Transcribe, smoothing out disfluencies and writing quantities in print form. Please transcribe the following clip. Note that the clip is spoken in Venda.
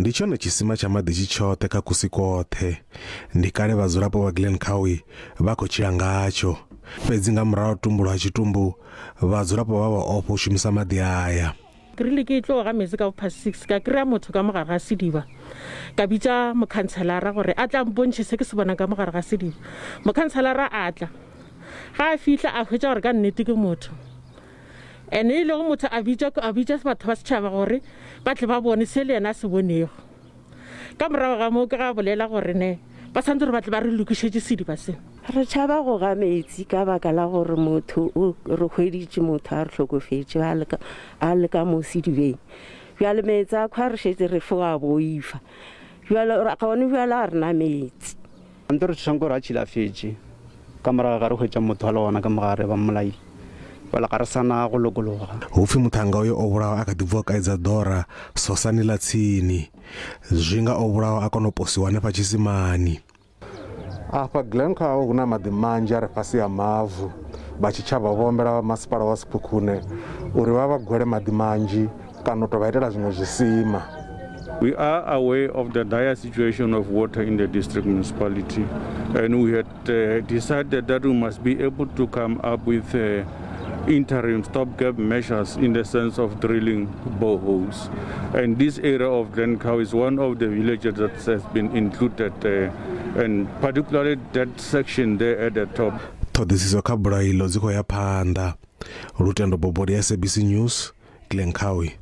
Ndi tshone tshisima tsha maḓi tshi tshoṱhe kha kusi kwoṱhe. Ndi kale vhadzulapo vha Glen Cowie vha khou tshila ngatsho. Fhedzi nga murahu ha tumbulwa ha tshitumbu, vhadzulapo vha vha ofha u shumisa maḓi aya. Ke rile ke tlo ga metsi ka past 6 ka kry-a motho ka mogare ga sediba. Ka bitša mokhanselara gore a tla mpontšhe se ke se bonang ka mogare ga sediba. Mokhanselara a tla. Ga a fihla a hwetša gore ka nnete ke motho. Ene e lego motho a bitša batho ba setšhaba gore ba tle ba bone se le yena a se bonego. Ka morago ga moo ke ga bolela gore ne ba santse gore ba tle ba re lokišetše sediba se. Re tšhaba go ga metsi ka baka la gore motho o re hweditše motho a re hlokofetše a le ka mo sedibeng. Bjale metsi a khwa re šetše re fo a boifa. Bjale gone bjale a re na metsi. Ntse re tshwanetse gore a tšhilafetše ka morago ga re hwetša motho a le gona ka mogare ba mmolaile. Bjale ga re sana go lokologa. Hu pfi muṱhannga uyo o vhulawa a kha ḓi bva u kaidza ḓora sosani ḽa tsini. Zwi nga o vhulawa a kona u posiwa hanefha tshisimani. Afha Glen Cowie hu na maḓi manzhi a re fhasi ha mavu. Vha tshitshavha vho humbela vha masipala wa Sekhukhune uri vha vha gwele maḓi manzhi kana u tou vha itela zwiṅwe zwisima. We are aware of the dire situation of water in the district municipality, and we had decided that we must be able to come up with interim stopgap measures in the sense of drilling boreholes. And this area of Glen Cowie is one of the villages that has been included, and particularly that section there at the top. Ṱhoḓisiso kha bulayo iḽo dzi khou ya phanḓa. Lutendo Bobodi, SABC News, Glen Cowie.